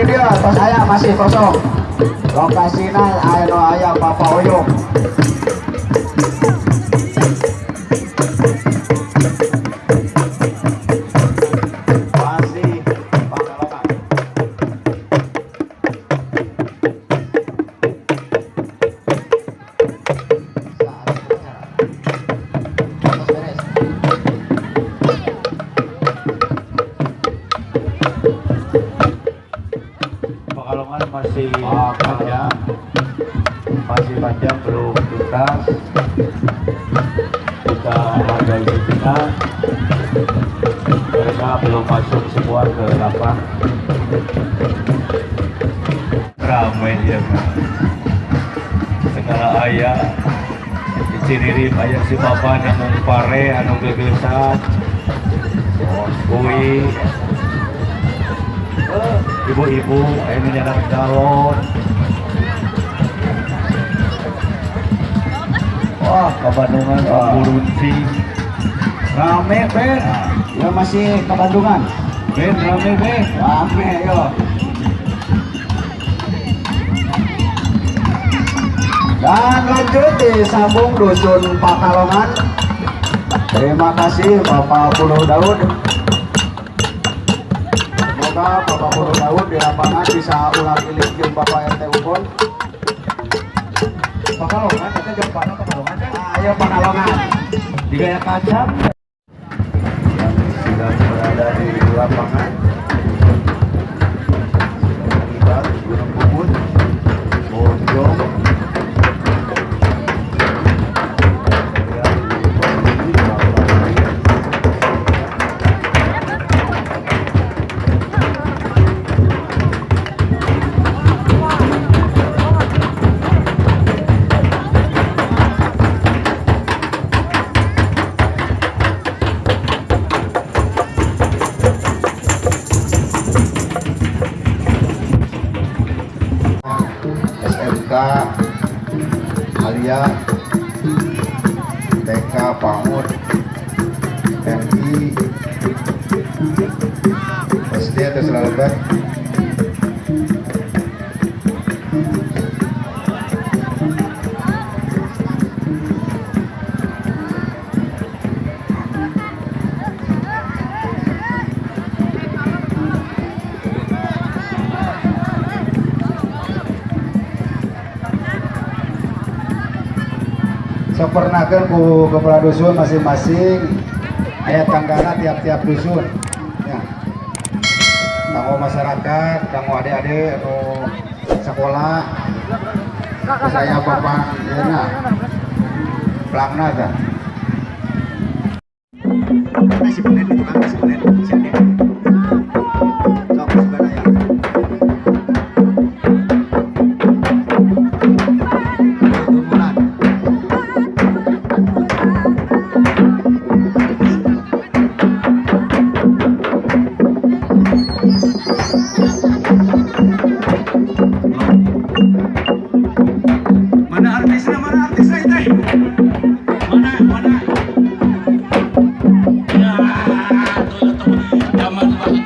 di dieu tos aya masih kosong. Lokasina aya nu aya Bapak Oyong. Masih Pakalongan. Saat upacara. Tos beres. Pekalongan masih panjang, masih panjang, belum tuntas. Kita hargai sejenak. Mereka belum masuk semua ke lapang. Ramai dia. Segala aya di Ciririp aya si bapak anu pare anu gegesan. Kui ibu-ibu ini nyandak galon. Wah, Kabandungan Burunci. Rame, Ben. Ya masih Kabandungan. Ben, rame, Ben. Rame, yo. Dan lanjut disambung Dusun Pakalongan. Terima kasih Bapak Puluh Daud. Semoga Bapak Puluh Daud di lapangan bisa ulang ilik jeung Bapak RT Ukon. Pakalongan, eta jempana Pakalongan kan? Ayo Pakalongan. Di gaya kacang. Yang sedang berada di lapangan. Sedang mengibar Gunung Bubut, Bojong. Kemudian di posisi Bapak SMK Alia, TK PAUD, MI, SD atau selalu. Sempurnakan ku kepala dusun masing-masing aya tanggalna tiap-tiap dusun ya. Kanggo masyarakat, kanggo adik-adik anu sekolah, saya bapak ya pelangna tah. Si Benen itu kan si Benen, si Benen. Sok segala ya. Tunggulan. Mana artisnya, mana artisnya itu? Mana, mana? Ya, tuh, tuh, zaman banget.